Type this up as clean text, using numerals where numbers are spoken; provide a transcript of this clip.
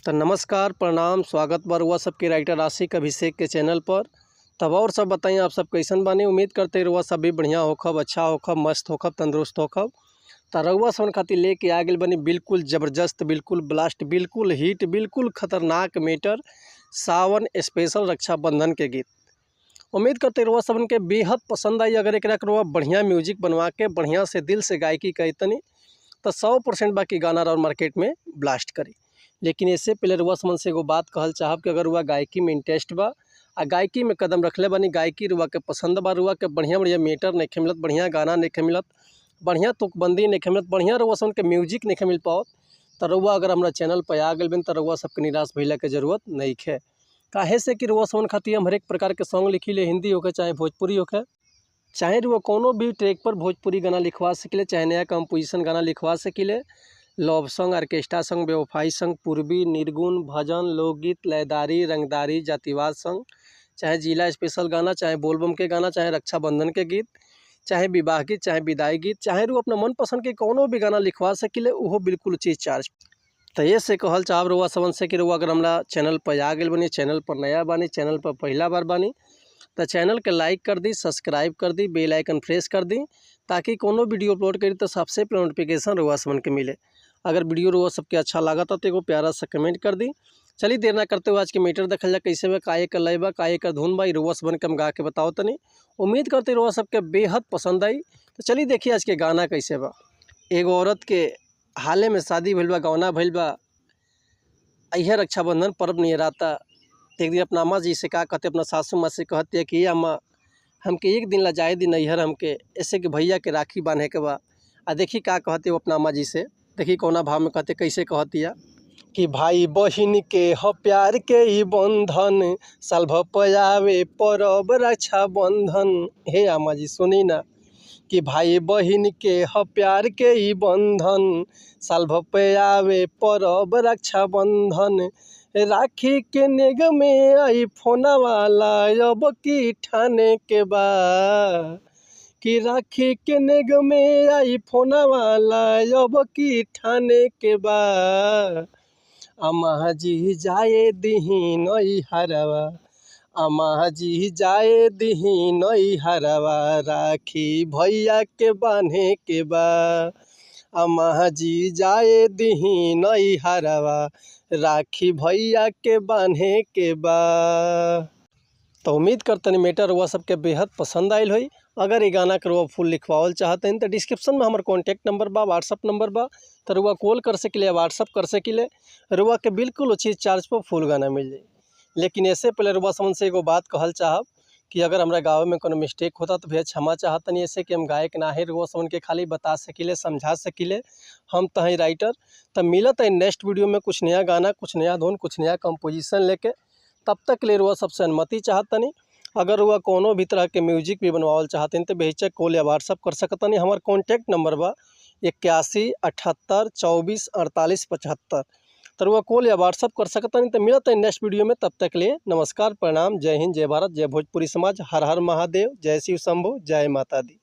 तो नमस्कार, प्रणाम, स्वागत बा रुआ सबके राइटर आशिक अभिषेक के चैनल पर। तब और सब बताइए, आप सब कैसन बानी? उम्मीद करते रुआ सब भी बढ़िया होखब, अच्छा होखब, मस्त होखब, तंदुरुस्त होखब। तो रउआ सबन खातिर लेके आ गइल बनी बिल्कुल ज़बरदस्त, बिल्कुल ब्लास्ट, बिल्कुल हिट, बिल्कुल खतरनाक मैटर सावन स्पेशल रक्षाबंधन के गीत। उम्मीद करते रुआ सबन के बेहद पसंद आई। अगर एकरा के रुआ बढ़िया म्यूजिक बनवा के बढ़िया से दिल से गायकी कहतनी तो 100% बाकी गाना और मार्केट में ब्लास्ट करी। लेकिन इससे पहले रुआ समन से एगो बात कहल चाहब कि अगर रुआ गायकी में इंटरेस्ट बा आ गायकी में कदम रखले बानी, गायकी रुआ के पसंद बा, रुआ के बढ़िया बढ़िया मैटर नहीं मिलत, बढ़िया गाना नहीं मिलत, बढ़िया तुकबंदी नहीं मिलत, बढ़िया रुआ सबन के म्यूजिक नहीं मिल पाओ, तो रुआ अगर हमारा चैनल पर आ गइल तो रुआ सबके निराश भइला के जरूरत नहीं है। काहे से कि रुआ सबन खातिर हम हरेक प्रकार के सॉन्ग लिखी ले, हिंदी होके चाहे भोजपुरी होके, चाहे रुआ कोनो भी ट्रैक पर भोजपुरी गाना लिखवा सकिले, चाहे नया कंपोजिशन गाना लिखवा सकिले, लव सॉन्ग, ऑर्केस्ट्रा सॉन्ग, बेवफाई सॉन्ग, पूर्वी, निर्गुण, भजन, लोकगीत, लयदारी, रंगदारी, जातिवाद सॉन्ग, चाहे जिला स्पेशल गाना, चाहे बोलबम के गाना, चाहे रक्षाबंधन के गीत, चाहे विवाह गीत, चाहे विदाई गीत, चाहे रू अपना मनपसंद के कोनो भी गाना लिखवा सकिले, उहो बिल्कुल उचित चार्ज। तो ये से कहल चाहब रुआ सबन से कि रुआ अगर हमारा चैनल पर आ गइल बानी, चैनल पर नया बानी, चैनल पर पहला बार बानी, तो चैनल के लाइक कर दी, सब्सक्राइब कर दी, बेल आइकन प्रेस कर दी, ताकि कोनो वीडियो अपलोड करी तो सबसे पहले नोटिफिकेशन रुआ सबन के मिले। अगर वीडियो रुआ सबके अच्छा लगा तो एगो प्यारा सा कमेंट कर दी। चलिए देर ना करते हुए आज के मैटर देखल जा, कैसे बा, काहे कर लय बा, काहे कर धुन बा, रुआ सबन के हम गा के बताओ तनी। उम्मीद करते रुआ सबके बेहद पसंद आई। तो चलिए देखिए आज के गाना कैसे बा। एगो औरत के हाले में शादी भइल बा, गौना भइल बा, अहिया रक्षाबंधन पर्व नियराता। एक दिन अपना अम्मा जी से का कहते, अपना सासू माँ से कहते है कि अम्मा हमके एक दिन ला जाए दी नैहर, हमके ऐसे कि भैया के राखी बांधे के बा। आ देखी का कहते वो अपना अम्मा जी से, देखी कौना भाव में कहते, कैसे कहतिया कि भाई बहिन के ह प्यार के ई बंधन, साल भपयावे परब रक्षाबंधन। हे अम्मा जी सुनी ना कि भाई बहिन के ह प्यार के ई बंधन, साल भपयावे परब रक्षाबंधन। राखी के नेग में आई फोना वाला अब की ठाने के बा, कि राखी के नेग में आई फोना वाला अब की ठाने के बा। अम्मा जी जाए दिही नई हरवा, अम्मा जी जाए दिही नई हरवा, राखी भैया के बांधे के बा। अम्मा जी जाए दिही नई हरवा, राखी भैया के बांधे के बा। तो उम्मीद करतनी मैटर रुआ सबके बेहद पसंद आयल होई। अगर ये गाना के रुआ फुल लिखवावल चाहते हैं तो डिस्क्रिप्शन में हमार कॉन्टैक्ट नंबर बा, व्हाट्सअप नंबर बा, तो रुआ कॉल कर सकिले, व्हाट्सअप कर सकिले, रुआ के बिल्कुल उचित चार्ज पर फुल गाना मिल जाए। लेकिन ऐसे पहले रुआ समन से एगो बात कहल चाहब कि अगर हमारा गावे में कोनो मिस्टेक होता तो भैया क्षमा चाहतनी, ऐसे कि हम गायक ना है, रुआ समन के खाली बता सकिले, समझा सकिले, हम तो हैं राइटर। तो मिलत है नेक्स्ट वीडियो में कुछ नया गाना, कुछ नया धुन, कुछ नया कंपोजिशन लेके। तब तक ले रुआ सबसे अनुमति चाहतनी। अगर रुआ कोनो भी तरह के म्यूजिक भी बनवावल चाहते हैं तो बेहिचक कॉल या व्हाट्सअप कर सकतनी। हमार कॉन्टैक्ट नंबर बा 81 78 24 48 75। तो रुआ कॉल या व्हाट्सअप कर सकतनी। तो मिलत है नेक्स्ट वीडियो में, तब तक लिए नमस्कार, प्रणाम, जय हिंद, जय भारत, जय भोजपुरी समाज, हर हर महादेव, जय शिव शंभू, जय माता दी।